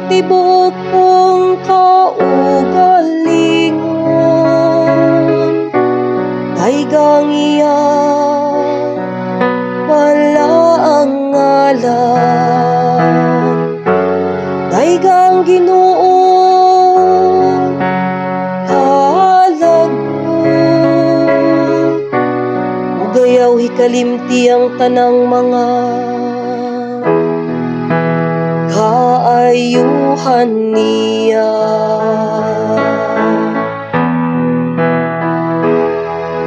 Ang tibuok kong kaugalingon. Daygang iyang balaang ngalan. Daygang Ginoo, kalag ko. Ug ayaw hikalimti ang tanang mga kaayuhan niya.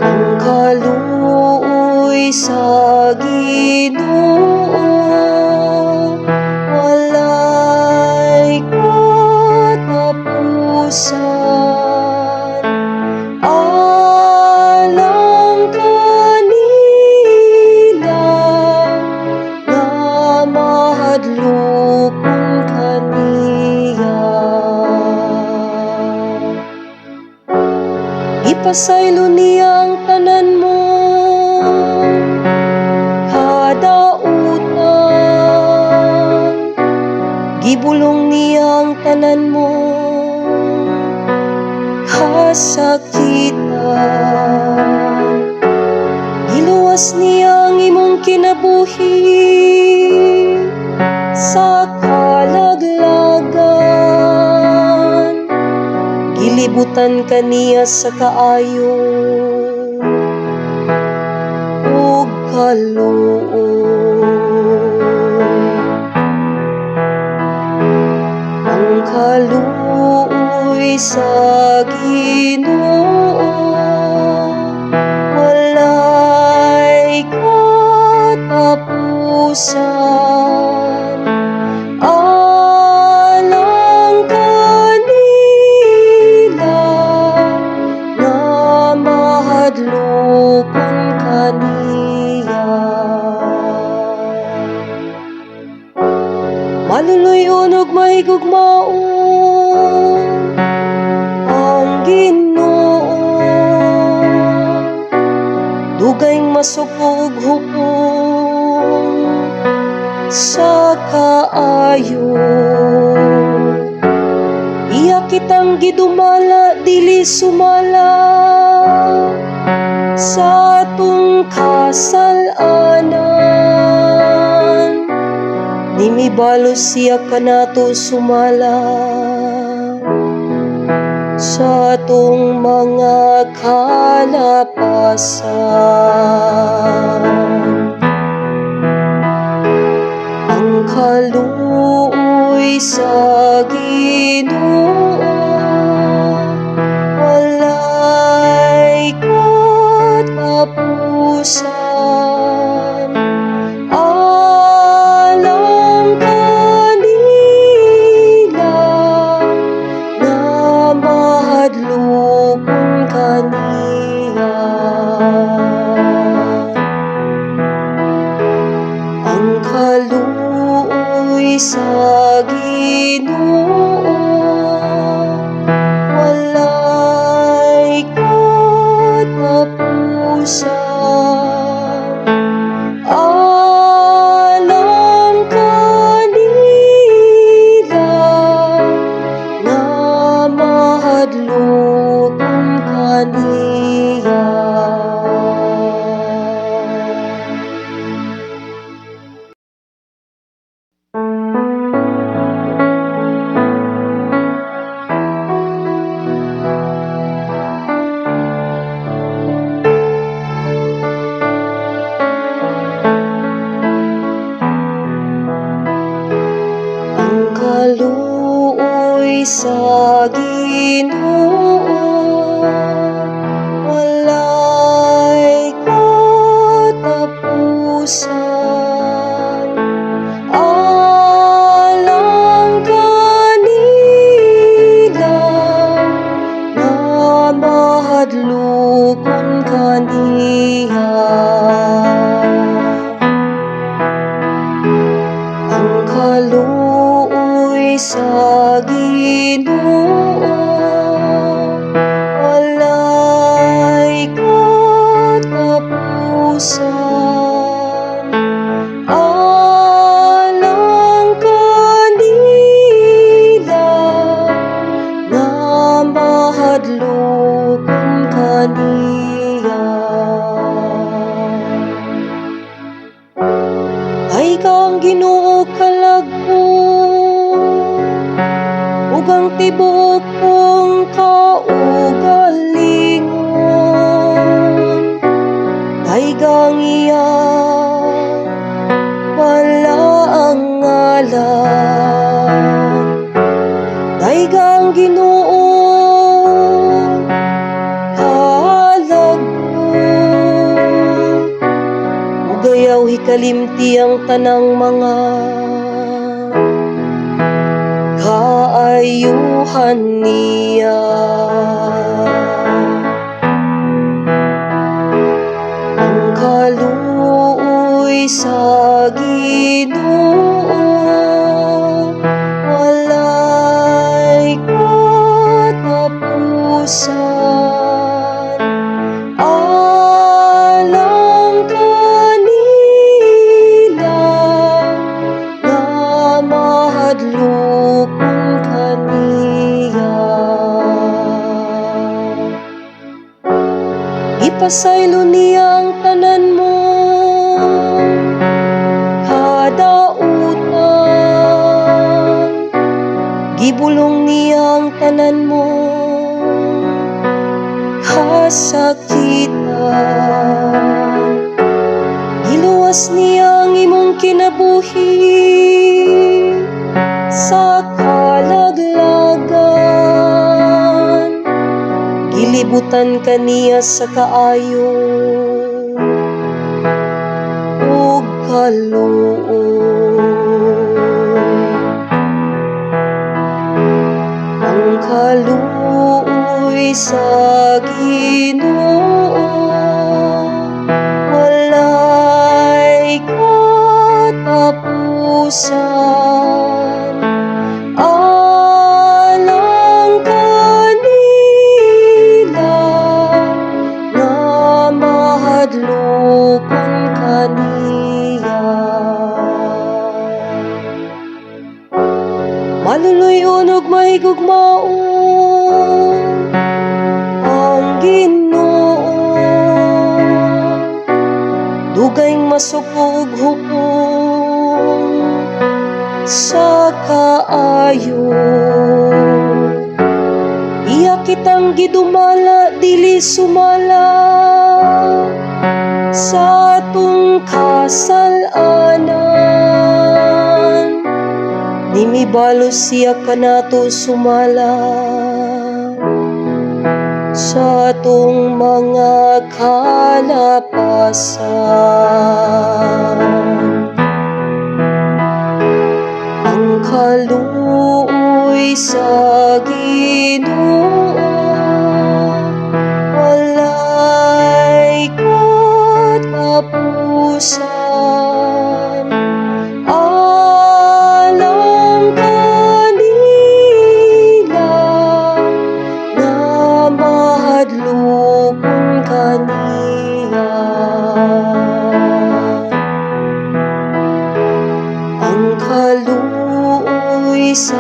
Ang kaluoy sa Ginoo walay katapusan. Alang kanila nga mahadlokon kaniya. Gipasaylo niya ang tanan mo kadautan. Gibulong niya ang tanan mo kasakitan. Giluwas niya ang imong kinabuhi sa kalaglagan. Gilibutan ka niya sa kaayo ug kaluoy. Ang kaluoy sa Ginoo walay katapusan. Alang kanila nga mahadlokon kaniya. Maluluy-on ug mahigugmaon ang Ginoo. Dugay masuko ug hupong sa kaayo. Iya kitang gidumala dili sumala sa atong kasal-anan. Nimibalo siya kanato sumala sa atong mga kalapasan. Ang kaluoy sa Ginoo walay katapusan. Alang kanila nga mahadlokon kaniya. Ang kaluoy sa Ginoo walay katapusan. Alang kanila nga mahadlokon kaniya. Ang kaluoy sa Ginoo walay katapusan. Alang kanila nga mahadlokon kaniya. Ang kaluoy sa Ginoo walay katapusan. Alang kanila Dayga ang iyang balaang ngalan. Dayga ang Ginoo, halagko. Ug ayaw hikalimti ang tanang mga kaayuhan niya. Ang kaluoy sa Ginoo walay katapusan, alang kanila nga mahadlokon kaniya. Gipasaylo niya ang tanan mo kadautan, gibulong niya ang tanan mo kasakitan. Giluwas niya ang imong kinabuhi sa kalaglagan, gilibutan ka niya sa kaayo ug kaluoy. Ang kaluoy sa Ginoo walay katapusan, alang kanila nga mahadlokon kaniya. Maluluy-on ug mahigugmaon ang Ginoo, dugay masuko ug hupong sa kaayo. Iya kitang gidumala dili sumala sa atong kasal-anan. Nimibalo siya kanato sumala sa atong mga kalapasan. Ang kaluoy sa Ginoo walay katapusan, alang kanila nga mahadlokon kaniya. Ang kaluoy sa